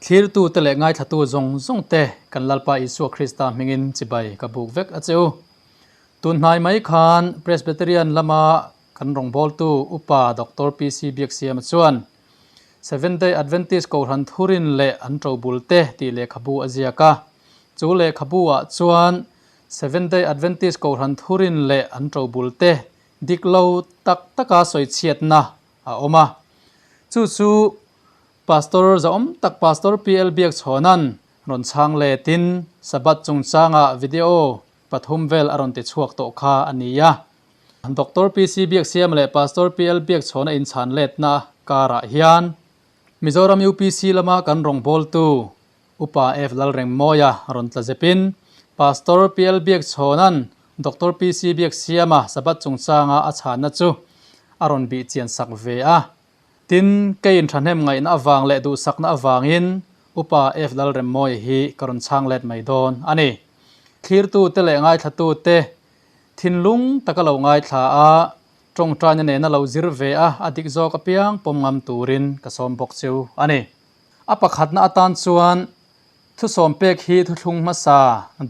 Thlirtute leh ngaithlatu zawng zawng te kan Lalpa Isua Krista hmingin chibai ka buk vek a che u. Tun hnai mai khan Presbyterian lama kan rawngbawltu Upa Doctor PC Biaksiama chuan Seventh Day Adventist Kohhran Thurin leh an ṭobul te tih lehkhabu a ziak a. Chu lehkhabu ah chuan Seventh Day Adventist Kohhran Thurin leh an ṭobul te dik lo tak taka sawichhiatna a awm a. Chu chu Pastor zahawm tak Pastor PL Biakchhawna'n rawn chhang letin Sabbath chungchanga video pathum vel a rawn ti chhuak tawh kha a ni a. Doctor PC Biaksiama leh Pastor PL Biakchhawna inchhan letna karah hian Mizoram UPC lama kan rawngbawltu Upa F Lalrengmawia rawn tla zepin Pastor PL Biakchhawna'n Doctor PC Biaksiama Sabbath chungchanga a chhanna chu a rawn bih chian sak ve a. Tin, keiin thahnem ngaihna avang leh duhsakna avangin Upa F Lalremmawia hi ka rawn chhang let mai dawn a ni. Thlirtute leh ngaithlatute thinlung taka lo ngaithla a, tawngtaina nena lo zir ve a, a dik zawk apiang pawm ngam turin ka sawm bawk cheu a ni. A pakhatna atan chuan thusawm pek hi thuthlung hmasa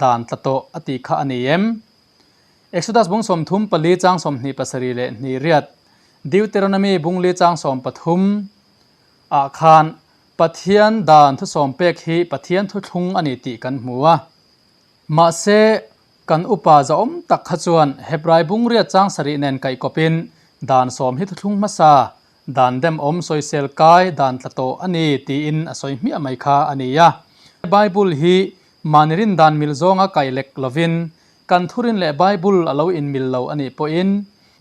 dan tla tawh a tih kha a ni em? Exodus bung 34 chang 27 leh hnih riat, Deuteronomy bung li chang 13 ah khan Pathian dan thusawm pek hi Pathian thuthlung a ni tih kan hmu a. Mahse, kan upa zahawm tak kha chuan Hebrai bung riat chang sarih nen kaihkawpin dan sawm hi thuthlung hmasa, dan dem awm sawisel kai dan tla tawh a ni tiin a sawi hmiah mai kha a ni a. Bible hi mahni rin dan mil zawnga kaih lek lovin Kan thurin leh Bible a lo inmil lo a nih pawhin,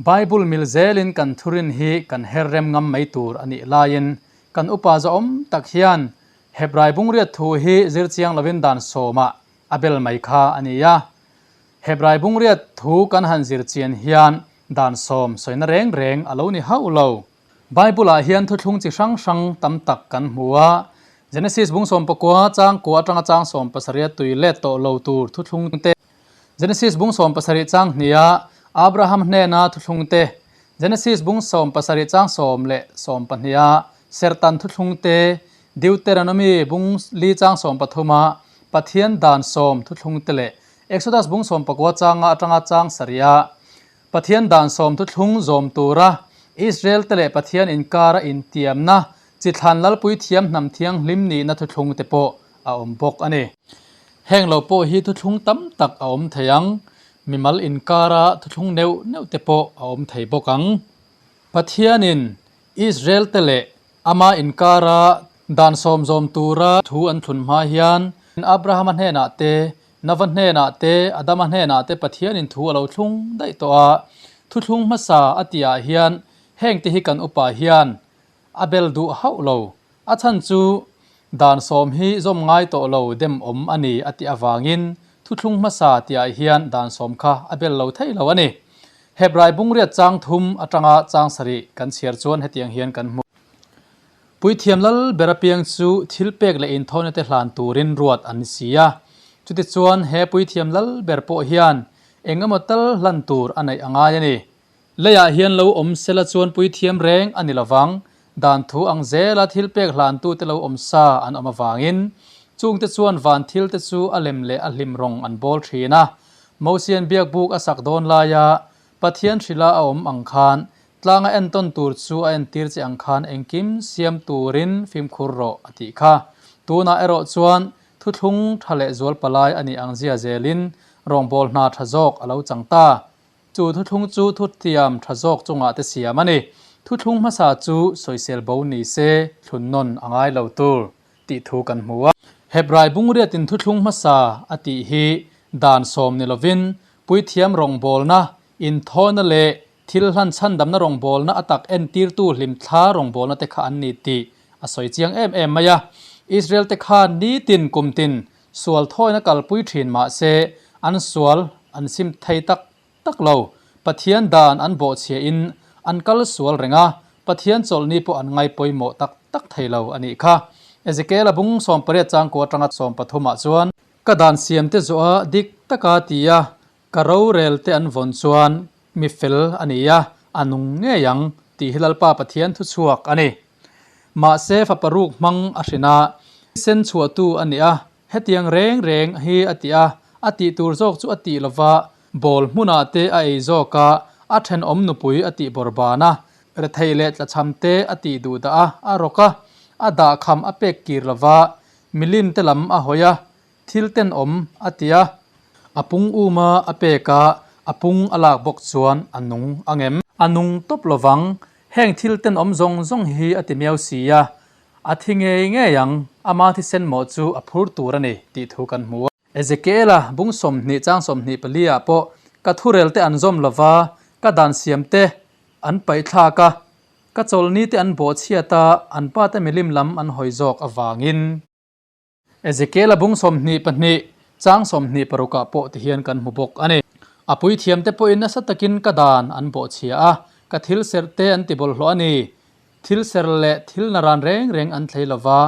Bible mil zelin kan thurin hi kan her rem ngam mai tur a nih laiin, kan upa zawhawm tak hian Hebrai bungriat thu hi zir chiang lovin dan sawmah a bel mai kha a ni a. Hebrai bungriat thu kan han zir chian hian dan sawm sawina reng reng a lo ni hauh lo. Bible-ah hian thuthlung chi hrang hrang tam tak kan hmu a. Genesis bung 19 chang kua atanga chang 17 tui let tawh lo tur thuthlung te, Genesis bung 17 chang hniha Abraham hnena thuthlung te, Genesis bung 17 chang sawm leh sawmpahniha Serhtan thuthlung te, Deuteronomy bung li chang 13-a Pathian dan sawm thuthlung te leh Exodus bung 19 changa atanga chang sariha Pathian dan sawm thuthlung zawm tura Israel te leh Pathian inkara intiamna chi thlan lalpui thiam hnam thianghlim nihna thuthlung te pawh a awm bawk a ni. Heng lo pawh hi thuthlung tam tak a awm thei ang, mimal inkara thuthlung neuh neuh te pawh a awm thei bawk ang. Pathianin Israel te leh ama inkara dan sawm zawm tura thu an thlun hma hian Abrahama hnenah te Nava hnenah te, Adama hnenah te Pathianin thu a lo thlung daih tawh a. Thuthlung hmasa a tihah hian hengte hi kan upa hian a bel duh hauh lo. A chhan chu dan sawm hi zawm ngai tawh lo dem awm a ni a tih avangin thuthlung hmasa tihah hian dan sawm kha a bel lo thei lo a ni. Hebrai bungriat chang thum atanga chang sarih kan chhiar chuan hetiang hian kan hmu. Puithiam lal ber apiang chu thil pek leh inthawhna te hlan turin ruat an ni si a. Chutichuan he puithiam lal ber pawh hian eng emaw tal hlan tur a neih a ngai a ni. Leiah hian lo awm sela chuan puithiam reng a ni lovang, dan thu ang zela thil pek hlantute lo awm sa an awm avangin chungte chuan van thil te chu a lem leh a hlim rawng an bawl thin a. Mosian biakbuk a sak dawn laia Pathian hrila a awm ang khan Tlanga entawn tur chu a entir che ang khan engkim siam turin fimkhur rawh a tih kha. Tunah erawh chuan thuthlung tha leh zual palai a nih ang zia zelin rawngbâwl hna tha zawk a lo chang ta. Chu thuthlung chu thutiam tha zawk chungah te siam a ni. Thuthlung hmasa chu sawisel bo ni se thlun nawn a ngai lo tur tih thu kan hmu a. Hebrai bungriatin thuthlung hmasa a tih hi dan sawm ni lovin puithiam rawngbâwlna Inthawhna leh thil hlan chhandamna rawngbawlna a tak entirtu hlimthla rawngbawlna te kha an ni tih a sawi chiang em em mai a. Israel te khan nitin kumtin sual thawina kalpui thin mah se an sual an sim thei tak tak lo. Pathian dan an bawhchhia in an kal sual reng a, Pathian chawlhni pawh an ngai pawimawh tak tak thei lo a nih kha. Ezekiel a bung 18 changkua atanga 13 ah chuan, Ka dan siam te zawh a dik taka ti a, Ka rorel te an vawn chuan mi fel a ni a, a nung ngei ang tih hi Lalpa Pathian thu chhuak a ni. Mahse fapa ruk hmang a hrin a, Thisen chhuahtu a ni a, hetiang reng reng hi a ti a, a tih tur zawk chu a tih lova, bawl hmunah te a ei zawk a, a thenawm nupui a tih bawrban a, rethei leh tlachham te a tih duh dah a, a rawk a, a dahkham a pek kir lova, milim te lam a hawi a, Thil tenawm a ti a, a pung um a a pek a, a pung a lak bawk chuan a nung ang em? A nung tawp lovang, heng thil tenawm zawng zawng hi a ti miau si a, a thi ngei ngei ang, ama thisen mawh chu a phur tur a ni tih thu kan hmu a. Ezekiela bung 20 chang 24 ah pawh ka thurel te an zawm lova, ka dan siam te an paih thlak a, ka chawlhni te an bawhchhiat a, an pa te milim lam an hawi zawk avangin. Ezekiela bung 22, chang 26 ah pawh tihian kan hmu bawk a ni. A puithiamte pawhin nasa takin ka dan an bawhchhia a, ka thil serhte an ti bawlhhlawh a ni. Thil serh leh thil naran reng reng an thlei lo va,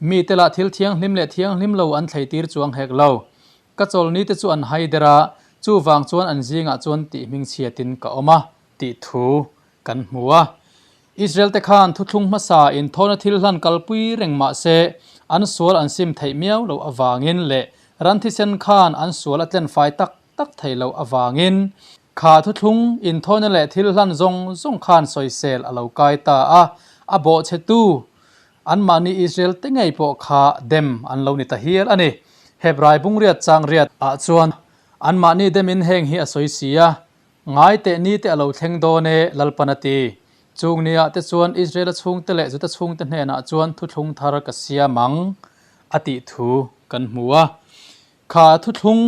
mite lah thil thianghlim leh thianghlim lo an thleitir chuang hek lo. Ka chawlhnite chu an hai der a, chuvang chuan an zingah chuan tih hmingchhiatin ka awm a, tih thu kan hmu a. Israel te khan thuthlung hmasa inthawna thil hlan kalpui reng mah se, an sual an sim theih miau loh avangin leh ran thisen khan an sual a tlen fai tak tak theih loh avangin kha thuthlung inthawna leh thil hlan zawng zawng khan sawisel a lo kai ta a, a bawhchhetu anmahni Israel te ngei pawh kha dem an lo ni ta hial a ni. Hebrai bungriat chang riat ah chuan anmahni demin heng hi a sawi si a, Ngai teh ni te a lo thleng dawn e, Lalpan a ti. Chung niah te chuan Israela chhungte leh Juda chhungte hnenah chuan thuthlung thar ka siam ang, a tih thu kan hmu a. Kha thuthlung,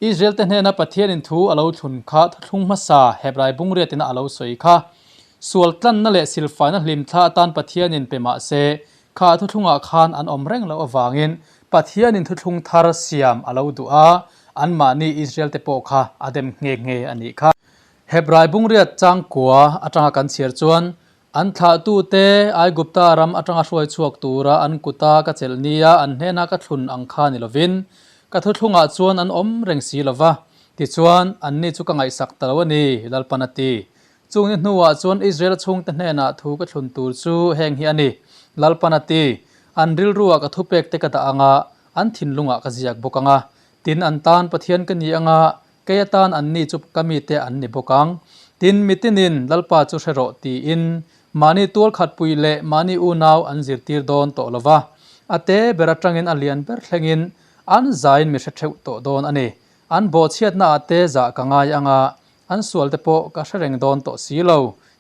Israel te hnena Pathianin thu a lo thlun kha thuthlung hmasa Hebrai bungriatina a lo sawi kha. Sual tlanna leh silfaina hlimthla atan Pathianin pe mah se, kha thuthlungah khan an awm reng loh avangin Pathianin thuthlung thar siam a lo duh a, anmahni Israel te pawh kha a dem nghe nghe a nih kha. Hebrai bungriat changkua atanga kan chhiar chuan, An thlahtute Aigupta ram atanga hruai chhuak tura an kuta ka chelh nia an hnena ka thlun ang kha ni lovin, ka thuthlungah chuan an awm reng si lo va, tichuan, anni chu ka ngaihsak ta lo a ni, Lalpan a ti. Chung ni hnuah chuan Israel chhungte hnenah thu ka thlun tur chu heng hi a ni, Lalpan a ti, An rilruah ka thupek te ka dah ang a, an thinlungah ka ziak bawk ang a. Tin, an tan Pathian ka ni ang a, kei atan anni chu ka mite an ni bawk ang. Tin, mitinin Lalpa chu hre rawh tiin mahni tualkhatpui leh mahni unau an zirtir dawn tawh lo va, a te ber atangin a lian ber thlengin an zain mi hre theuh tawh dawn a ni. An bawhchhiatnaah te zah ka ngai ang a, An sual te pawh ka hre reng dawn tawh si lo,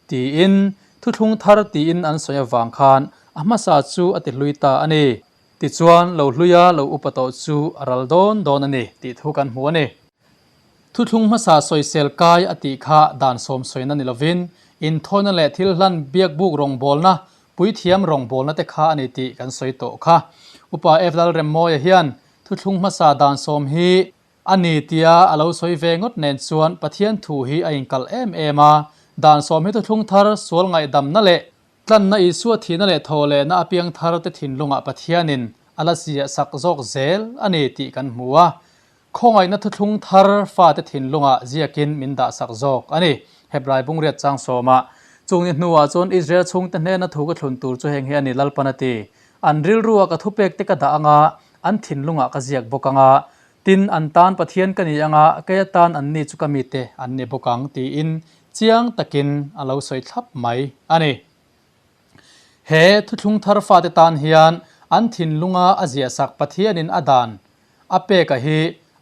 tiin thuthlung thar tiin an sawi avang khan a hmasa chu a ti hlui ta a ni. Tichuan, lo hluia lo upa tawh chu a ral dawn dawn a ni tih thu kan hmu a ni. Thuthlung hmasa sawisel kai a tih kha dan sawm sawina ni lovin, inthawina leh thil hlan biakbuk rawngbawlna, puithiam rawngbawlna te kha a ni tih kan sawi tawh kha. Upa F. Lalremmawia hian thuthlung hmasa dan sawm hi A ni tia a lo sawi ve ngawt nen chuan Pathian thu hi a inkalh em em a, dan sawm hi thuthlung thar sual ngaihdamna leh tlanna Isua thihna leh thawhlehna a piang thar te thinlungah Pathianin a la ziah sak zawk zel a ni tih kan hmu a, khawngaihna thuthlung thar fate thinlungah ziakin min dah sak zawk a ni. Hebrai bungriat chang sawmah, Chung ni hnuah chuan Israel chhungte hnena thu ka thlun tur chu heng hi a ni Lalpan a ti. An rilruah ka thupek te ka dah anga, an thinlungah ka ziak bawk anga, Tin, an tan Pathian ka ni anga, kei atan anni chu ka mite an ni bawk ang, tiin chiang takin a lo sawi thlap mai a ni. He thuthlung thar fate tan hian an thinlunga a ziahsak Pathianin a dan a peka hi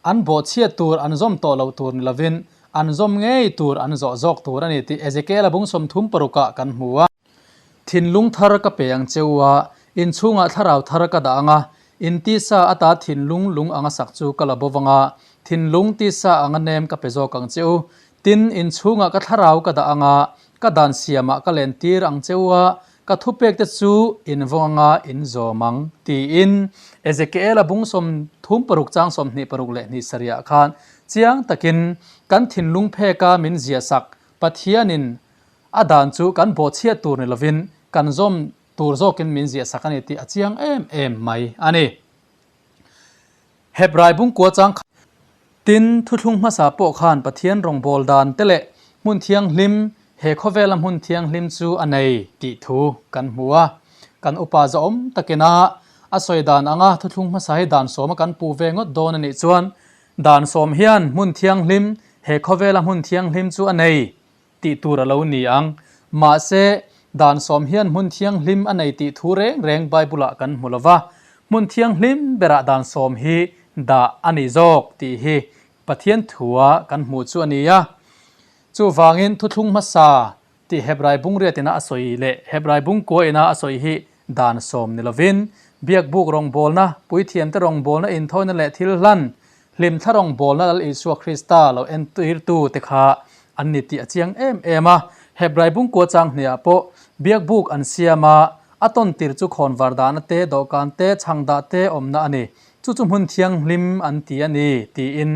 an bawhchhiat tur an zawm tawh loh tur ni lovin an zawm ngei tur an zawh zawk tur a ni tih Ezekiel-a bung 36 ah kan hmu a. Thinlung thar ka pe ang che u a, inchhungah thlarau thar ka dah ang a, in tisa ata thinlung lung anga sak chu ka la bo vang a, thinlung tisa anga nem ka pe zawk ang che u. Tin, inchhungah ka thlarau ka dah ang a, ka dan siamah ka len tir ang che u a, ka thupek te chu in vawng anga in zawm ang, tiin Ezekiel-a bung 36 chang 26 leh hnih sarihah khan chiang takin kan thinlung pheka min ziahsak Pathianin A dan chu kan bawhchhiat tur ni lovin kan zawm tur zawkin min ziahsak a ni tih a chiang em em mai a ni. Hebrai bungkua chang kha tin thuthlung hmasa pawh khan Pathian rawngbâwl dan te leh hmun thianghlim, he khawvela hmun thianghlim chu a nei tih thu kan hmu a. Kan upa zawhawm takina A sawi dan anga thuthlung hmasa hi dan sawma kan pu ve ngawt dawn a nih chuan dan sawm hian hmun thianghlim, he khawvela hmun thianghlim chu a nei tih tur a lo ni ang. Mahse, dan sawm hian hmun thianghlim a nei tih thu reng reng Bible-ah kan hmu lo va, hmun thianghlim berah dan sawm hi dah a ni zawk tih hi Pathian thua kan hmuh chu a ni a. Chuvangin thuthlung hmasa tih Hebrai bungriat ina a sawi leh Hebrai bungkua ina a sawi hi dan sawm ni lovin, biakbuk rawngbawlna, puithiamte rawngbawlna inthawina leh thil hlan, hlimthla rawngbawlna Lal Isua Krista lo entirtu te kha an ni tih a chiang em em a. Hebrai bungkua chang hniah pawh biakbuk an siam a, a tawn tir chu khawnvar dahna te, dawhkan te, chhang dah te awmna a ni. Chu chu hmun thianghlim an ti a ni tiin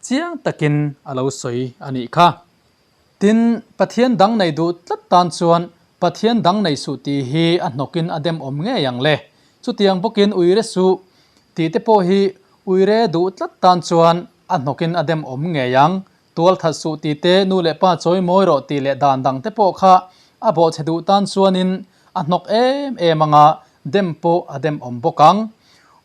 chiang takin a lo sawi a nih kha. Tin, Pathian dang nei duh tlat tan chuan Pathian dang nei suh tih hi a hnawkin a dem awm ngei ang le. Chutiang bawkin uire suh tih te pawh hi uire duh tlat tan chuan a hnawkin a dem awm ngei ang. Tual that suh tih te, nu leh pa chawi mawi rawh tih leh dan dang te pawh kha a bawhchhe duh tan chuanin a hnawk em em anga dem pawh a dem awm bawk ang.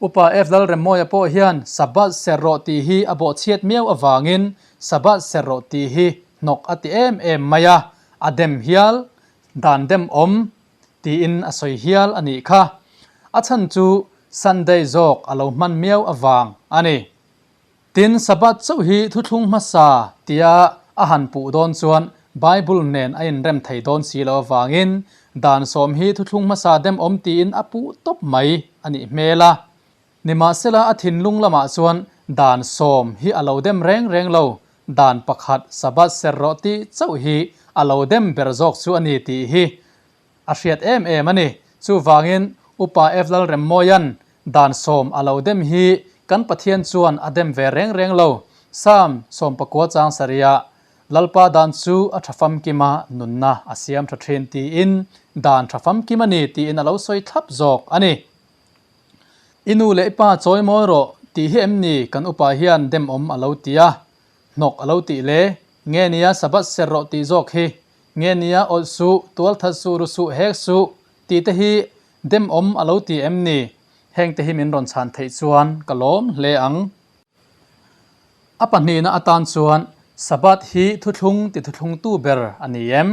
Upa F. Lalremmawia pawh hian Sabbath serh rawh tih hi a bawhchhiat miau avangin Sabbath serh rawh tih hi hnawk a ti em em mai a, a dem hial, dan dem awm tiin a sawi hial a nih kha. A chhan chu Sunday zawk a lo hman miau avang a ni. Tin, Sabbath chauh hi thuthlung hmasa tia a han puh dawn chuan Bible nen a inrem thei dawn si lo avangin dan sawm hi thuthlung hmasa dem awm tiin a puh tawp mai a nih hmel a. Nimahsela a thinlung lamah chuan dan sawm hi a lo dem reng reng lo, dan pakhat Sabbath ser rawh tih chauh hi a lo dem ber zawk chu a ni tih hi A hriat em em a ni. Chuvangin Upa F. Lalremmawia'n dan sawm a lo dem hi kan Pathian chuan a dem ve reng reng lo. Psalm 19 chang sarihah, Lalpa dan chu a tha famkim a, nunna a siam tha thin tiin dan tha famkim a ni tiin a lo sawi thlap zawk a ni. I nu leh i pa chawi mawi rawh tih hi em ni kan upa hian dem awm a lo ti a, hnawk a lo tih le? Nge nia Sabbath ser rawh tih zawk hi Nge nia awlh suh, tual that suh, ru suh, hek suh tih te hi dem awm a lo ti em ni? Heng te hi min rawn chhan theih chuan ka lawm hle ang. A pahnihna atan chuan Sabbath hi thuthlung ti thuthlungtu ber a ni em?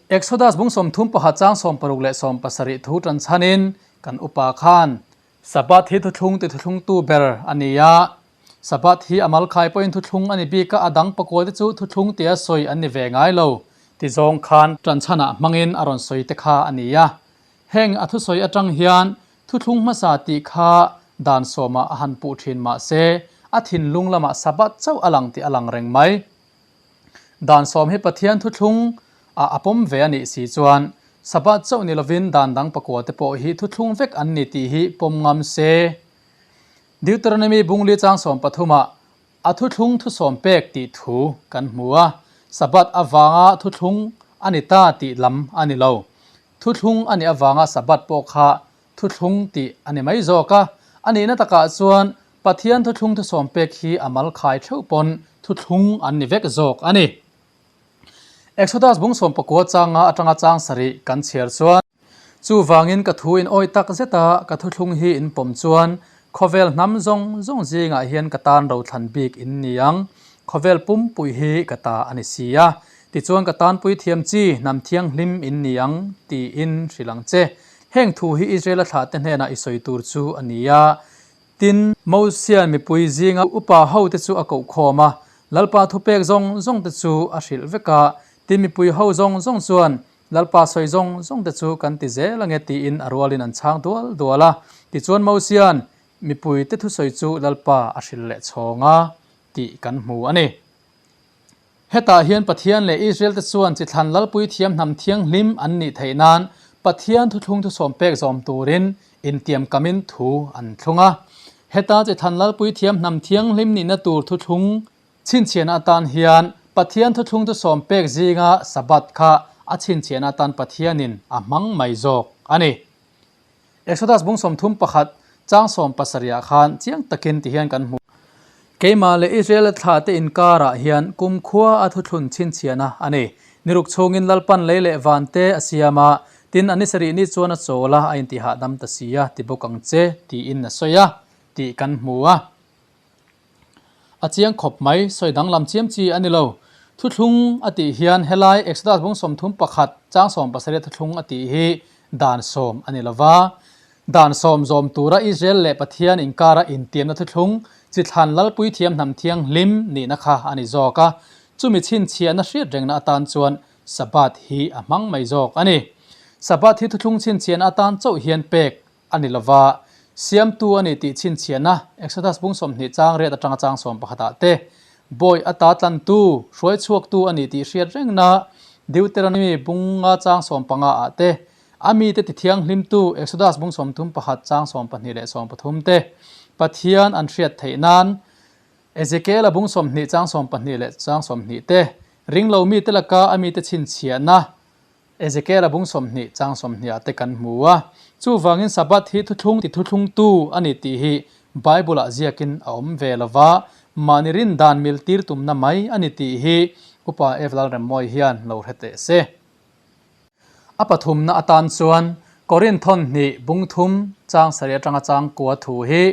Exodus bung 31 chang 60 leh 70 thu tan chhanin kan upa khan Sabbath hi thuthlung ti thuthlungtu ber a ni a, Sabbath hi a malkhai pawhin thuthlung a ni bik a, a dang pakua te chu thuthlung tia sawi an ni ve ngai lo ti zawng khan tanchhanah hmangin a rawn sawi te kha a ni a. Heng a thusawi atang hian thuthlung hmasa tih kha dan sawmah a han puh thin mah se, a thinlung lamah Sabbath chauh a lang tih a lang reng mai. Dan sawm hi Pathian thuthlung ah a pawm ve a nih si chuan Sabbath chauh ni lovin dan dang pakua te pawh hi thuthlung vek an ni tih hi pawm ngam se. Deuteronomy bungli chang 13 ah a thuthlung thusawm pek tih thu kan hmu a, Sabbath avanga thuthlung a ni ta tih lam a ni lo. Thuthlung a nih avanga Sabbath pawh kha thuthlung tih a ni mai zawk a, a nihna takah chuan Pathian thuthlung thusawm pek hi a mal khai theuh pawn thuthlung an ni vek zawk a ni. Exodus bung 19 changa atanga chang sarih kan chhiar chuan. Chuvangin ka thu in awi tak zet a, ka thuthlung hi in pawm chuan khawvel hnam zawng zawng zingah hian ka tan rothlan bik in ni ang. Khawvel pumpui hi ka ta a ni si a, tichuan ka tanpui thiam chi hnam thianghlim in ni ang tiin hrilh ang che. Heng thu hi Israela thlahte hnenah i sawi tur chu a ni a. Tin, Mosia'n mipui zinga upa hote chu a koh khawm a, Lalpa thupek zawng zawngte chu a hrilh vek a. Tin, mipui ho zawng zawng chuan Lalpa sawi zawng zawng te chu kan ti zel ange tiin a rualin an chhang dual dual a. Tichuan Mosia'n mipui te thusawi chu Lalpa a hrilh leh chhawng a tih kan hmu a ni. Hetah hian Pathian leh Israel te chuan chi thlan Lalpui thiam hnam thianghlim an nih theih nan Pathian thuthlung thusawm pek zawm turin intiam kamin thu an thlung a. Heta chi thlan Lalpui thiam hnam thianghlim nihna tur thuthlung Chhinchhiahna atan hian Pathian thuthlung chu sawm pek zinga Sabbath kha a chhinchhiahna atan Pathianin a hmang mai zawk a ni. Exodus bung 31 chang 70 ah khan chiang takin ti hian kan hmu. Keimah leh Israela thlahte inkarah hian kumkhua a thuthlun chhinchhiahna a ni. Niruk chhungin Lalpan lei leh vante a siam a, Tin, a ni sarih ni chuan a chawl a, a intihahdam ta si a, ti bawk ang che, tiin a sawi a, tih kan hmu a. A chiang khawp mai, sawi danglam chiam chi a ni lo. Thuthlung a tih hian helai Exodus bung 31 chang 70 thuthlung a tih hi dan sawm a ni lo va. Dan sawm zawm tura Israel leh Pathian inkara intiamna thuthlung chi thlan Lalpui thiam hnam thianghlim nihna kha a ni zawk a, chumi chhinchhiahna hriat rengna atan chuan Sabbath hi a hmang mai zawk a ni. Sabbath hi thuthlung chhinchhiahna atan chauh hian pek a ni lova, siamtu a ni tih chhinchhiahna Exodus bung 20 chang riat atanga chang 11 ah te, bawi ata tlantu, hruai chhuaktu a ni tih hriat rengna Deuteronomy bunga chang 15 ah te, a mite ti thianghlimtu Exodus bung 31 chang 12 leh 13 te, Pathian an hriat theih nan Ezekiel-a bung 20 chang 12 leh chang 20 te, ringlo mite laka a mite chhinchhiahna Ezekiel-a bung 20 chang 20 ah te kan hmu a. Chuvangin Sabbath hi thuthlung ti thuthlungtu a ni tih hi Bible-ah ziakin a awm ve lo va, mahni rin dan mil tir tumna mai a ni tih hi Upa Ev Lalremmawi hian lo hre teh se. A pathumna atan chuan Korinth thawn hnih bung thum chang sarih atanga chang kua thu hi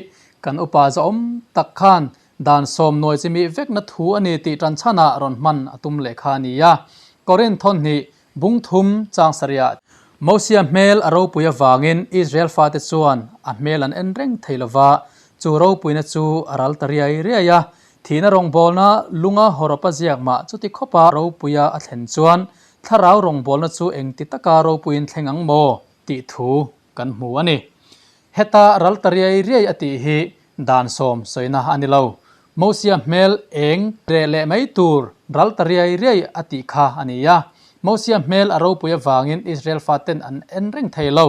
kan upa zawhawm tak khan dan sawm nuai chi mih vekna thu a ni tih tan chhanah rawn hman a tum leh kha a ni a. Korinth thawn hnih bung thum chang sarihah Mosia hmel a ropui avangin Israel fate chuan a hmel an en reng thei lova, chu ropuina chu a ral ta riai riai a. Thihna rawngbawlna lunga hawrawpa ziak mah chuti khawpa ropuia a thlen chuan Thlarau rawngbawlna chu engti taka ropuiin thleng ang maw? tih thu kan hmu a ni. Heta ral ta riai riai a tih hi dan sawm sawina a ni lo. Mosia hmel eng reh leh mai tur ral ta riai riai a tih kha a ni a. Mosia hmel a ropui avangin Israel faten an en reng thei lo.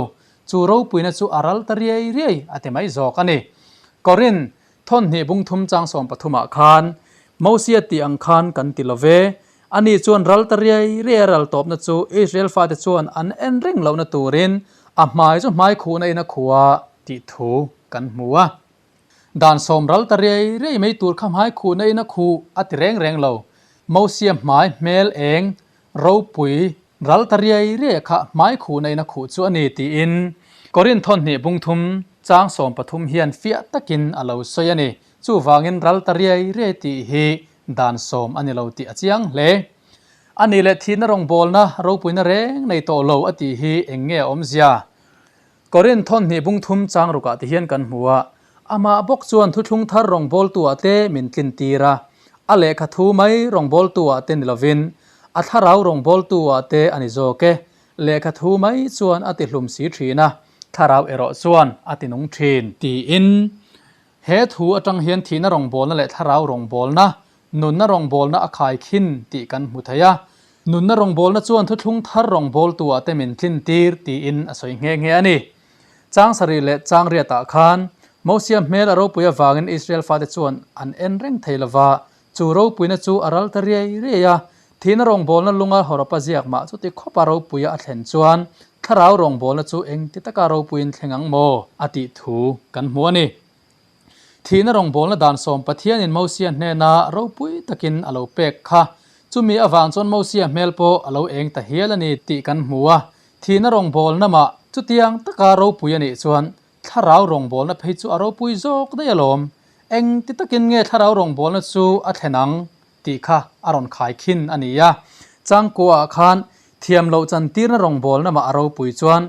Chu ropuina chu a ral ta riai riai a ti mai zawk a ni. Korin Thawn hnih bung thum chang 13 ah khan Mosia tih ang khan kan ti lo ve. Ani chuan ral ta riai riai a ral tawpna chu Israel fate chuan an en reng lohna turin a hmai chu hmai khuhna in a khuh a tih thu kan hmu a. Dan sawm ral ta riai riai mai tur kha hmai khuhna in a khuh a ti reng reng lo. Mosia hmai hmel eng ropui ral ta riai riai kha hmai khuhna in a khuh chu a ni tiin Korinth thawn hnih bung thum chang 13 hian fiah takin a lo sawi a ni. Chuvangin ral ta riai riai tih hi dan sawm a ni lo tih a chiang hle. A nih leh thihna rawngbawlna ropuina reng nei tawh lo a tih hi eng nge a awmzia? Korinth thawn hnih bung thum chang rukah ti hian kan hmu a, amah bawk chuan thuthlung thar rawngbawltuah te min tlin tir a, a lehkha thu mai rawngbawltuah te ni lovin a thlarau rawngbawltuah te a ni zawk e. Lehkha thu mai chuan a ti hlum si thin a, thlarau erawh chuan a ti nung thin. Tiin He thu atang hian thihna rawngbawlna leh thlarau rawngbawlna, nunna rawngbawlna a khai khin tih kan hmu thei a. Nunna rawngbawlna chuan thuthlung thar rawngbawltuah te min tlin tir tiin a sawi nghe nghe a ni. Chang sarih leh chang riatah khan Mosia hmel a ropui avangin Israel fate chuan an en reng thei lova, chu ropuina chu a ral ta riai riai a. Thihna rawngbawlna lunga hawrawpa ziak mah chuti khawpa ropuia a thlen chuan thlarau rawngbawlna chu engti taka ropuiin thleng ang maw? a tih thu kan hmu a ni. Thihna rawngbawlna dan sawm Pathianin Mosia hnena ropui takin a lo pek kha. Chumi avang chuan Mosia hmel pawh a lo eng ta hial a ni tih kan hmu a. Thihna rawngbawlna mah chutiang taka ropui a nih chuan thlarau rawngbawlna phei chu a ropui zawk daih alawm. Engti takin nge thlarau rawngbawlna chu a thlen ang? tih kha a rawn khai khin a ni a. Changkuaah khan thiam loh chantirna rawngbawlna mah a ropui chuan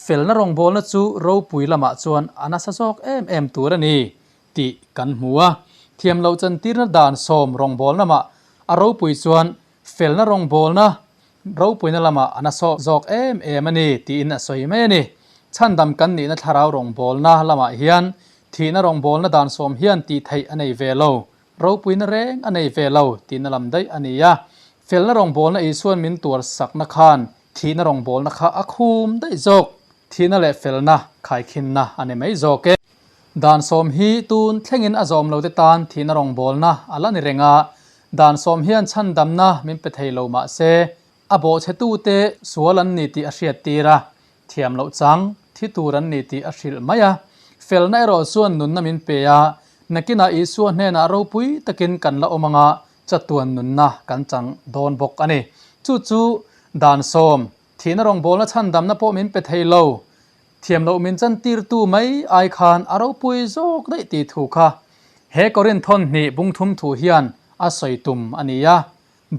felna rawngbawlna chu ropui lamah chuan a nasa zawk em em tur a ni tih kan hmu a. Thiam loh chantirna dan sawm rawngbawlna mah a ropui chuan felna rawngbawlna ropuina lamah a nasa zawk em em a ni tiin a sawi mai a ni. Chhandam kan nihna thlarau rawngbawlna lamah hian thihna rawngbawlna dan sawm hian tih theih a nei ve lo. Ropuina reng a nei ve lo tihna lam daih a ni a. Felna rawngbawlna Isua'n min tuar sakna khan thihna rawngbawlna kha a khum daih zawk. Thihna leh felna khaikhinna a ni mai zawk e. Dan sawm hi tun thlengin a zawm lote tan thihna rawngbawlna a la ni reng a. Dan sawm hian chhandamna min pe thei lo mah se, a bawhchhetute sual an ni tih a hriattir a. Thiam loh chang, thi tur an ni tih a hrilh mai a. Felna erawh chuan nunna min pe a, nakinah Isua hnenah ropui takin kan la awm anga chatuan nunna kan chang dawn bawk a ni. Chu chu dan sawm Thihna rawngbawlna chhandamna pawh min pe thei lo. Thiam loh min chantirtu mai ai khan a ropui zawk daih tih thu kha he Korinth thawnhnih bungthum thu hian a sawi tum a ni a.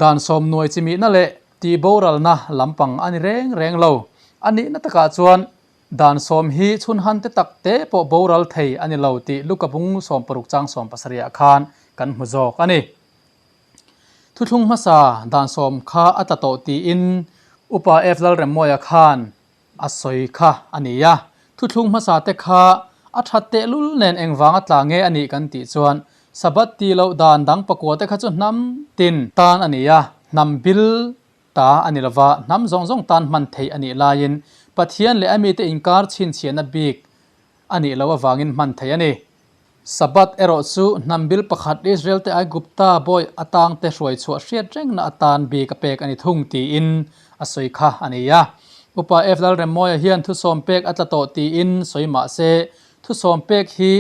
Dan sawmnuai chimihna leh tihboralna lampang a ni reng reng lo. A nihna takah chuan dan sawm hi chhunhan te tak te pawh boral thei a ni lo tih Luka bung 60 chang 70 ah khan kan hmu zawk a ni. Thuthlung hmasa dan sawm kha a tla tawh tiin Upa F Lalremmawia khan A sawi kha a ni a, thuthlung hmasa te kha a that tehlul nen engvanga tla nge a nih kan tih chuan Sabbath tih loh dan dang pakua te kha chu hnam tin tan a ni a, hnam bil ta a ni lova, hnam zawng zawng tan hman theih a nih laiin Pathian leh a mite inkar chhinchhiahna bik a nih loh avangin hman theih a ni. Sabbath erawh chu hnam bil pakhat Israel-te Aigupta bawi atangte hruai chhuah hriat rengna atan bik a pek a ni thung tiin a sawi kha a ni a. Upa F. Lalremmawia hian thusawm pek a tla tawh tiin sawi mah se, thusawm pek hi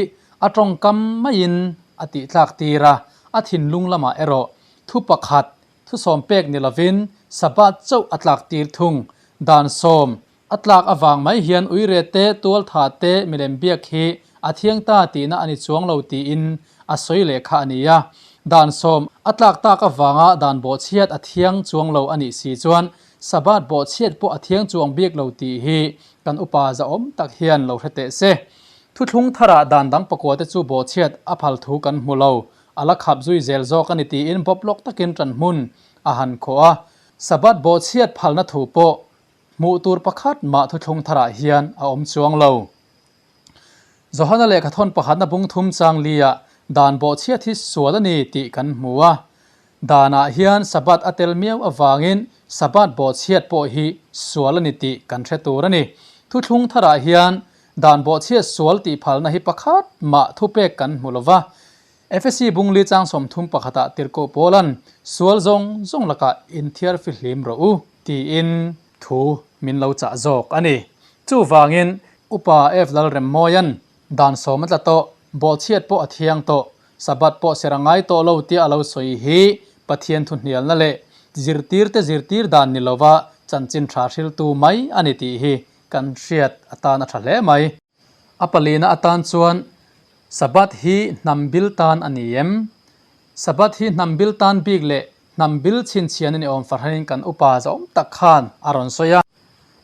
a tawngkam maiin a tihtlak tir a, a thinlung lamah erawh thu pakhat thusawm pek ni lovin Sabbath chauh a tlak tir thung. Dan sawm A tlak avang mai hian uire te, tualtha te, milem biak hi a thiang ta tihna a ni chuang lo tiin a sawi leh kha a ni a. Dan sawm a tlak tak avanga dan bawhchhiat a thiang chuang lo a nih si chuan Sabbath bawhchhiat pawh a thiang chuang bik lo tih hi kan upa zahawm tak hian lo hre teh se. Thuthlung tharah dan dang pakua te chu bawhchhiat a phal thu kan hmu lo, a la khap zui zel zawk a ni tiin bawp lawk takin ṭan hmun a han khawh a. Sabbath bawhchhiat phalna thu pawh Hmuh tur pakhat mah thuthlung tharah hian a awm chuang lo. Johana lehkhathawn pakhatna bung thum chang liah dan bawhchhiat hi sual a ni tih kan hmu a. Danah hian Sabbath a tel miau avangin Sabbath bawhchhiat pawh hi sual a ni tih kan hre tur a ni. Thuthlung tharah hian dan bawhchhiat sual tih phalna hi pakhat mah thupek kan hmu lo va. Efesi bung li chang 30 pakhatah tirhkoh Paula'n sual zawng zawng lakah inthiar fihlim rawh u tiin thu min lo chah zawk a ni. Chuvangin Upa F. Lalremmawia'n dan sawm a tla tawh, bawhchhiat pawh a thiang tawh, Sabbath pawh ser a ngai tawh lo tia a lo sawi hi Pathian thuhnialna leh zirtirte zirtir dan ni lova chanchin tha hriltu mai a ni tih hi kan hriat atan a tha hle mai. A palina atan chuan Sabbath hi hnam bil tan a ni em? Sabbath hi hnam bil tan bik leh hnam bil chhinchhian a ni awm fahranin kan upa zawm tak khan a rawn sawi a.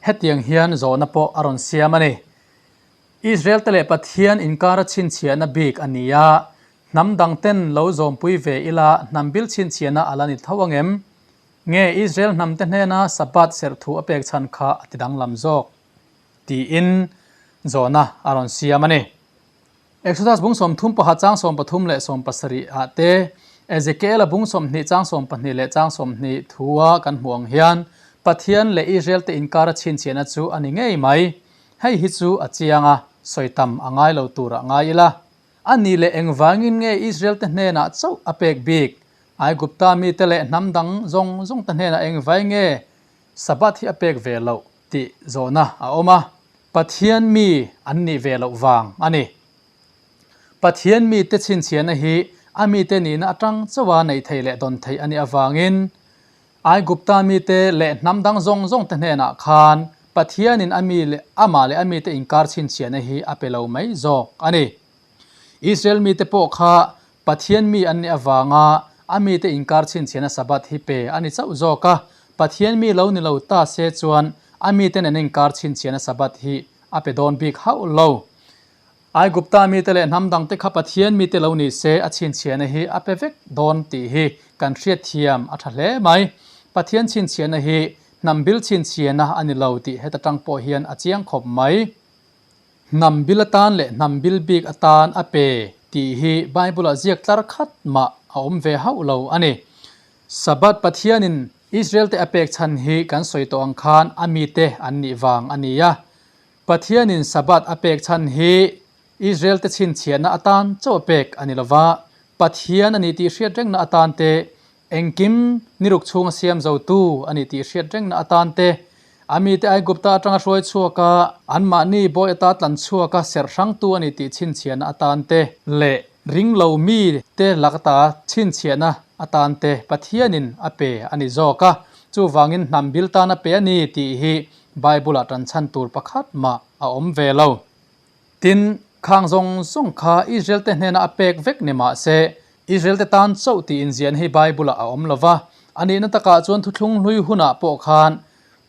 Hetiang hian zawhna pawh a rawn siam a ni. Israel te leh Pathian inkara chhinchhiahna bik a ni a, hnam dang ten lo zawmpui ve ila hnam bil chhinchhiahna a la ni tho ang em? Nge Israel hnam te hnena Sabbath serh thu a pek chhan kha a ti danglam zawk? Tiin zawhna a rawn siam a ni. Exodus bung 30 pakhat chang 13 leh 17 ah te, Ezekiel-a bung 20 chang 12 leh chang 20 thua kan hmuh ang hian Pathian leh Israel-te inkara chhinchhiahna chu a ni ngei mai. Hei hi chu a chiang a, sawi tam a ngai lo turah ngai ila. A nih leh engvangin nge Israel-te hnenah chauh a pek bik? Aigupta mite leh hnam dang zawng zawngte hnenah engvai nge Sabbath hi a pek ve loh tih zawhna a awm a, Pathian mi an nih ve loh vang a ni. Pathian mite chhinchhiahna hi a mite nihna atang chauha neih theih leh dawn theih a nih avangin Aigupta mite leh hnam dang zawng zawngte hnenah khan Pathianin a mi leh amah leh a mite inkar chhinchhiahna hi a pe lo mai zawk a ni. Israel mite pawh kha Pathian mi an nih avanga a mite inkar chhinchhiahna Sabbath hi pe a ni chauh zawk a, Pathian mi lo ni lo ta se chuan a mite nen inkar chhinchhiahna Sabbath hi a pe dawn bik hauh lo. Aigupta mite leh hnam dangte kha Pathian mite lo ni se a chhinchhiahna hi a pe vek dawn tih hi kan hriatthiam a tha hle mai. Pathian chhinchhiahna hi hnam bil chhinchhiahna a ni lo tih heta tang pawh hian a chiang khawp mai. Hnam bil atan leh hnam bil bik atan a pe tih hi Bible-ah ziak tlar khat mah a awm ve hauh lo a ni. Sabbath Pathianin Israel-te a pek chhan hi kan sawi tawh ang khan a mite an nih vang a ni a. Pathianin Sabbath a pek chhan hi Israel-te chhinchhiahna atan chauh a pek a ni lo va, Pathian a ni tih hriat rengna atan te, Engkim ni ruk chhunga siam zotu a ni tih hriat rengna atan te, a mite Aigupta atanga hruai chhuaka anmahni bawi ata tlan chhuaka serh hrangtu a ni tih chhinchhiahna atan te leh ringlo mite lakata chhinchhiahna atan te Pathianin a pe a ni zawk a. Chuvangin hnam bil tan a pe a ni tih hi Bible-ah tan chhan tur pakhat mah a awm ve lo. Tin, khang zawng zawng kha Israel-te hnena a pek vek ni mah se, Israel-te tan chauh tih inziahn hi Bible-ah a awm lo va. A nihna takah chuan thuthlung hlui hunah pawh khan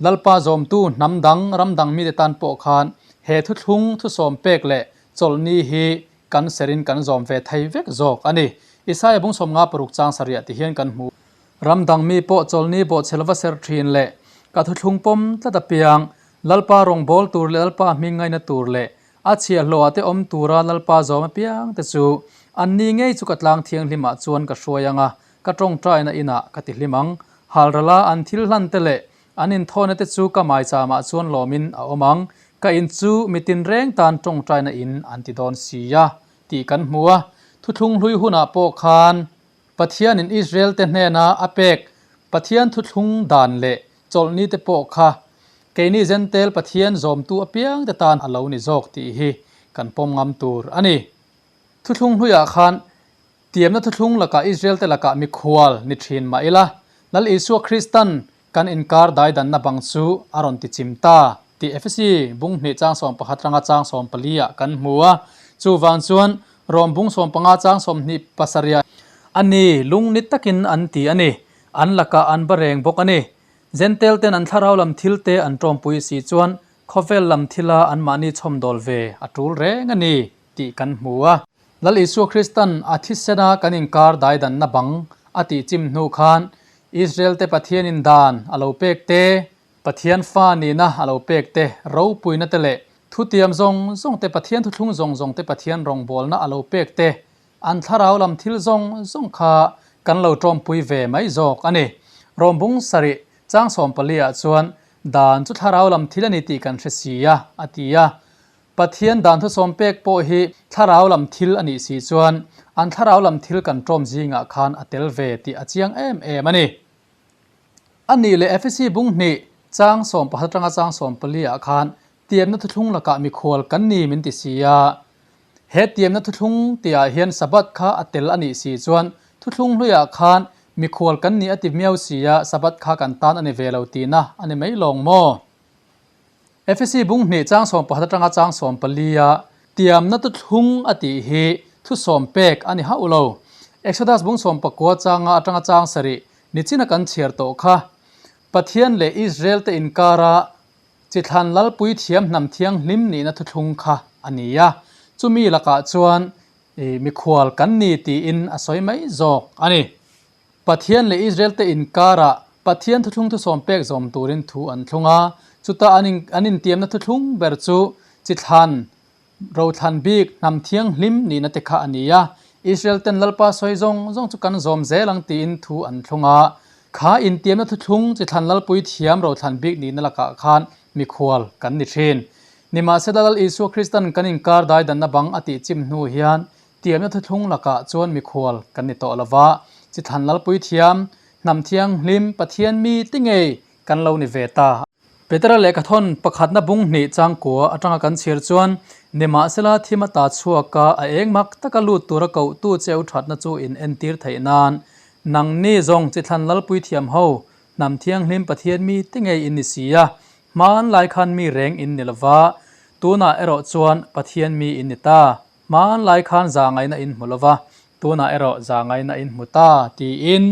Lalpa zawmtu hnam dang, ram dang mite tan pawh khan he thuthlung thusawm pek leh chawlhni hi kan serin kan zawm ve thei vek zawk a ni. Isaia bung 56 chang sarih ti hian kan hmu. Ram dang mi pawh chawlhni bawhchhe lova ser thin leh ka thuthlung pawm tlat apiang Lalpa rawngbâwl tûr leh Lalpa hming ngaina tûr leh a chhiahhlawhah te awm tûra Lalpa zawm apiang te chu anni ngei chu ka tlâng thianghlimah chuan ka hruai ang a, ka ṭawngṭaina inah ka ti hlim ang. Halrala an thil hlan te leh an inthawhna te chu ka maichâmah chuan lâwmin a awm ang, ka in chu mi tinrêng tân ṭawngṭaina in an ti dâwn si a, tih kan hmu a. Thuthlung hlui hunah pawh khân Pathianin Israel-te hnêna a pêk Pathian thuthlung dan leh Chawlhni te pawh kha keini Zentel Pathian zawmtu apiang te tan a lo ni zawk tih hi kan pawm ngam tur a ni. Thuthlung hnuiah khan tiamna thuthlung lakah Israel te lakah mikhual ni thin mah ila, Lal Isua Kristan kan inkar daidanna bang chu a rawn ti chim ta tih Efesi bung hnih chang 11 ranga chang 14 ah kan hmu a. Chuvang chuan Rom bung 15 chang 27 a ni lungni takin an ti a ni. An lakah an ba reng bawk a ni. Zentel ten an thlarau lam thil te an tawmpui si chuan khawvel lam thila anmahni chhawmdawl ve a tul reng a ni tih kan hmu a. Lal Isua Kristan a thisena kan inkar daidanna bang a tih chim hnu khan Israel te Pathianin dan a lo pek te, Pathian fa nihna a lo pek te, ropuina te leh thutiam zawng zawng te Pathian thuthlung zawng zawng te Pathian rawngbawlna a lo pek te An thlarau lam thil zawng zawng kha kan lo tawmpui ve mai zawk a ni. Rawmbung sarih chang 14 ah chuan dan chu thlarau lam thil a ni tih kan hre si a, a ti a. Pathian dan thusawm pek pawh hi thlarau lam thil a nih si chuan an thlarau lam thil kan tawm zingah khan a tel ve tih a chiang em em a ni. A nih leh Efesi bung hnih chang 11 atanga chang 14 ah khan tiamna thuthlung lakah mikhual kan ni min ti si a. He tiamna thuthlung tihah hian Sabbath kha a tel a nih si chuan thuthlung hluiah khan mikhual kan nih a ti miau si a, Sabbath kha kan tan a ni ve lo tihna a ni mai lawng maw? Efesi bung hnih chang 11 atanga chang 14 a tiamna thuthlung a tih hi thusawm pek a ni hauh lo. Exodus bung 19 changa atanga chang sarih nichina kan chhiar tawh kha Pathian leh Israel te inkara Chithlan Lalpui thiam hnam thianghlim nihna thuthlung kha a ni a, chumi lakah chuan mikhual kan ni tiin a sawi mai zawk a ni. Pathian leh Israel te inkarah Pathian thuthlung thusawm pek zawm turin thu an thlung a, chuta an intiamna thuthlung ber chu Chithlan Rothlan bik hnam thianghlim nihna te kha a ni a, Israel ten Lalpa sawi zawng zawng chu kan zawm zel ang tiin thu an thlung a. Kha intiamna thuthlung chi thlan Lalpui thiam rothlan bik nihna lakah khan mikhual kan ni thin. Nimahsela Lal Isua Kristan kan inkar daidanna bang a tih chim hnu hian tiamna thuthlung lakah chuan mikhual kan ni tawh lova, chi thlan Lalpui thiam, hnam thianghlim, Pathian mi ti ngei kan lo ni ve ta. Petera lehkhathawn pakhatna bung hnih changkua atanga kan chhiar chuan, Nimahsela thim a ta chhuak a, a eng mak taka lut tura kohtu cheu thatna chu in entir theih nan, nangni zawng chithlan lalpui thiam ho, hnam thianghlim Pathian mi te ngei in ni si a, hman lai khan mi reng in ni lova, tunah erawh chuan Pathian mi in ni ta, hman lai khan za ngaihna in hmu lova, tunah erawh za ngaihna in hmu ta, tiin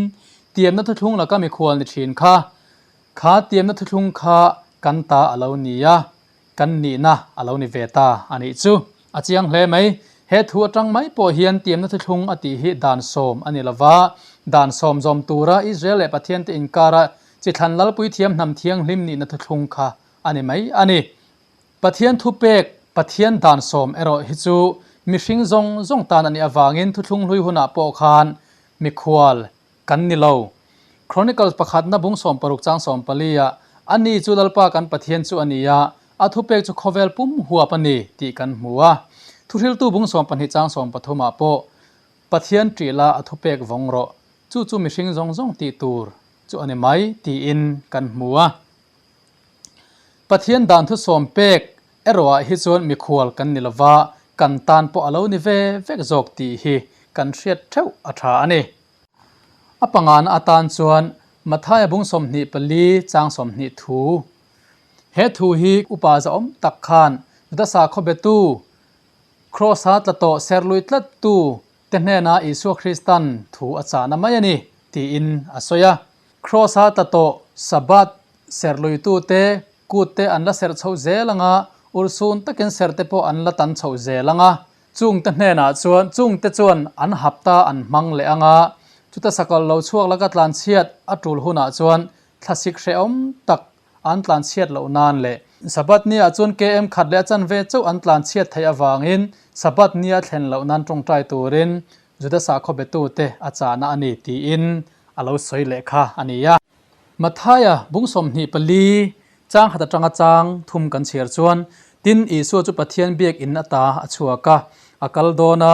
tiamna thuthlung laka mikhual ni thin kha. Kha tiamna thuthlung kha kan ta a lo ni a, kan nihna a lo ni ve ta a nih chu. A chiang hle mai. He thu atang mai pawh hian tiamna thuthlung a tih hi dan sawm a ni lova, dan sawm zawm tura Israel leh Pathian te inkara chi thlan lalpui thiam hnam thianghlim nihna thuthlung kha a ni mai a ni. Pathian thupek, Pathian dan sawm erawh hi chu mihring zawng zawng tan a nih avangin thuthlung hlui hunah pawh khan mikhual, Kan ni lo. Chronicles pakhatna bung 60 chang 14 ah, A ni chu Lalpa kan Pathian chu a ni a, a thupek chu khawvel pum huap a ni, tih kan hmu a. Thuhriltu bung 12 chang 13 ah pawh, Pathian ṭih la a thupek vawng rawh, chu chu mihring zawng zawng tih tur chu a ni mai, tiin kan hmu a. Pathian dan thusawm pek erawhah hi chuan mikhual kan ni lova, kan tan pawh a lo ni ve vek zawk tih hi kan hriat theuh a tha a ni. A pangana atan chuan Mathaia bung 24 chang 20 thu. He thu hi upa zahawm tak khan Juda sakhaw betu, Kraws-a tla tawh serlui tlattu te hnenah Isua Kristan thu a chahna mai a ni, tiin a sawi a. Kraws-a tla tawh Sabbath serluitute kut te an la serh chhoh zel ang a, urhsun takin serh te pawh an la tan chhoh zel ang a. Chungte hnenah chuan chungte chuan an hapta an hmang leh ang a, chuta sakawlh lo chhuak laka tlanchhiat a tul hunah chuan thlasik hrehawm tak an tlanchhiat loh nan leh Sabbath ni ah chuan KM khat leh a chanve chauh an tlanchhiat theih avangin Sabbath ni a thlen loh nan tawngtai turin Juda sakhaw betute a chahna a ni tiin a lo sawi leh kha a ni a. Mathaia bung 24 chang khat atanga chang thum kan chhiar chuan tin Isua chu Pathian biakinn ata a chhuak a, a kal dawn a,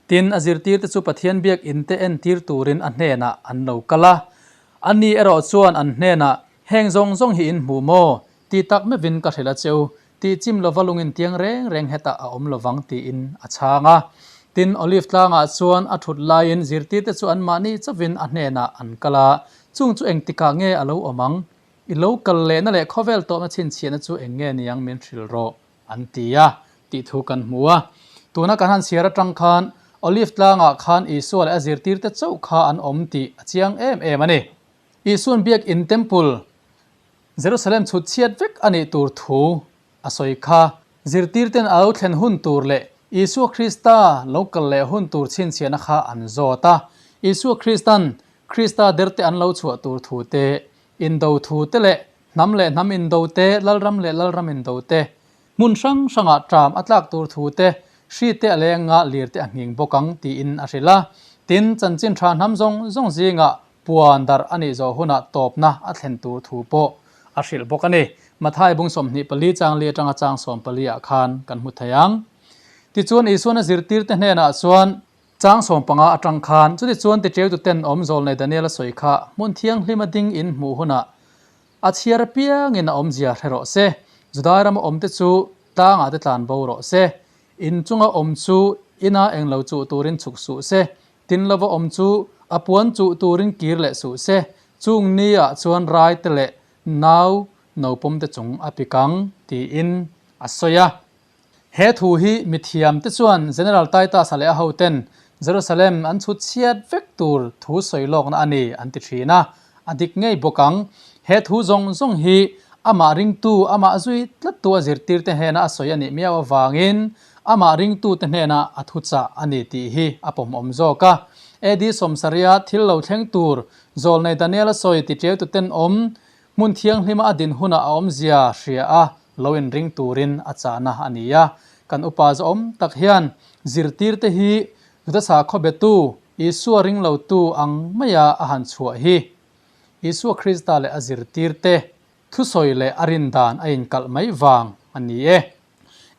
tin a zirtirte chu Pathian biakinn te entir turin a hnenah an lo kal a. Ani erawh chuan an hnenah Heng zawng zawng hi in hmu maw? Ti tak meuhin ka hrilh a che u, tih chim lova lungin tiang reng reng hetah a awm lovang tiin a chhang a. Tin, Olive tlangah chuan a thut laiin zirtirte chu anmahni chauhin a hnenah an kal a, Chung chu engtikah nge a lo awm ang? I lo kal lehna leh khawvel tawhna chhinchhiahna chu eng nge niang min hrilh rawh, an ti a, tih thu kan hmu a. Tuna kan han chhiar atang khan Olive tlangah khan Isua leh a zirtirte chauh kha an awm tih a chiang em em a ni. Isuan biakinn temple Jerusalem chhut chhiat vek a nih tur thu a sawi kha. Zirtirten a lo thlen hun tur leh Isua Krista lo kal leh hun tur chhinchhiahna kha an zawt a. Isua Kristan Krista derte an lo chhuah tur thu te, indo thu te leh hnam leh hnam indo te, lalram leh lalram indo te, hmun hrang hrangah ṭam a tlak tur thu te, hri te a leng a, lir te a nghing bawk ang tiin a hrilh a. Tin, chanchin ṭha hnam zawng zawng zingah Puan darh a nih zawh hunah tawpna a thlen tur thu pawh a hrilh bawk a ni. Mathai bung 24 chang li atanga chang 14 ah khan kan hmu thei ang. Tichuan Isuan a zirtirte hnenah chuan chang 15 atang khan, Chutichuan tiṭeutu ten awm zawlnei Daniel a sawi kha hmun thianghlima ding in hmuh hunah a chhiar apiangin a awmzia hre rawh se. Judai rama awmte chu tlangah te tlan bo rawh se. In chunga awm chu ina englo chuh turin chhuk suh se. Tin lova awm chu a puan chuh turin kir leh suh se, chung ni ah chuan rai te leh nau nopawm te chung a pik ang, tiin a sawi a. He thu hi mithiam te chuan General Titus-a leh a hoten Jerusalem an chhut chhiat vek tur thu sawi lawkna a ni an ti thin a, a dik ngei bawk ang. He thu zawng zawng hi amah ringtu, amah zui tlattu a zirtirte hnena a sawi a nih miau avangin Amah ringtute hnena a thuchah a ni tih hi a pawmawm zawk a. AD sawmsarih-a thil lo thleng tur zawlnei Daniel-a sawi ti ṭeu tuten awm, hmun thianghlima a din hunah a awmzia hria a lo inring turin a chahna a ni a. Kan upa zawhawm tak hian zirtirte hi Juda sakhaw betu, Isua ringlotu ang maia a han chhuah hi Isua Krista leh a zirtirte Thusawi leh a rin dan a inkalh mai vang a ni e.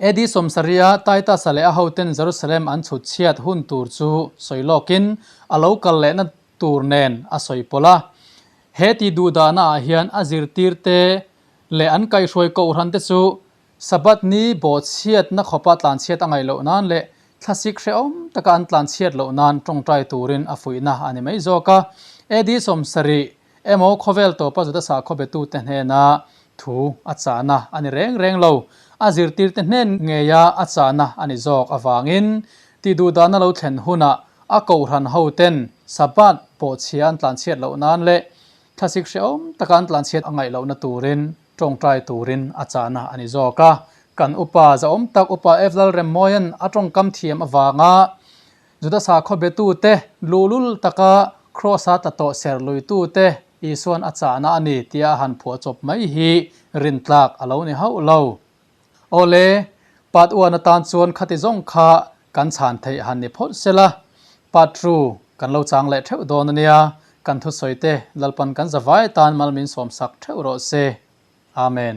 AD sawmsarih-a Titus-a leh a hoten Jerusalem an chhut chhiat hun tur chu sawi lawkin a lo kal lehna tur nen a sawi pawlh a. He ti duhdahna ah hian a zirtirte leh an kaihhruai kohhrante chu Sabbath ni bawhchhiatna khawpa tlanchhiat a ngaih loh nan leh thlasik hrehawm taka an tlanchhiat loh nan tawngtai turin a fuihna a ni mai zawk a. AD 70 Emaw khawvel tawpa Juda sakhaw betute hnena thu a chahna a ni reng reng lo. A zirtirte hnen ngeia a chahna a ni zawk avangin tihduhdahna lo thlen hunah a kohhran hoten Sabbath pawhchhia an tlanchhiat loh nan leh thlasik hrehawm taka an tlanchhiat a ngaih lohna turin tawngtai turin a chahna a ni zawk a. Kan upa zahawm tak Upa F. Lalremmawia'n a tawngkam thiam avanga Juda sakhaw betute luhlul taka Kraws-a tla tawh ser luitute Isua'n a chahna a ni tia a han phuah chawp mai hi rintlak a lo ni hauh lo. Awle, Pat uan atan chuan khati zawng kha kan chhan theih han ni phawt sela, Pat ru kan lo chang leh theuh dawn a nia, kan thusawite Lalpan kan zavai atan mal min sawmsak theuh rawh se. Amen.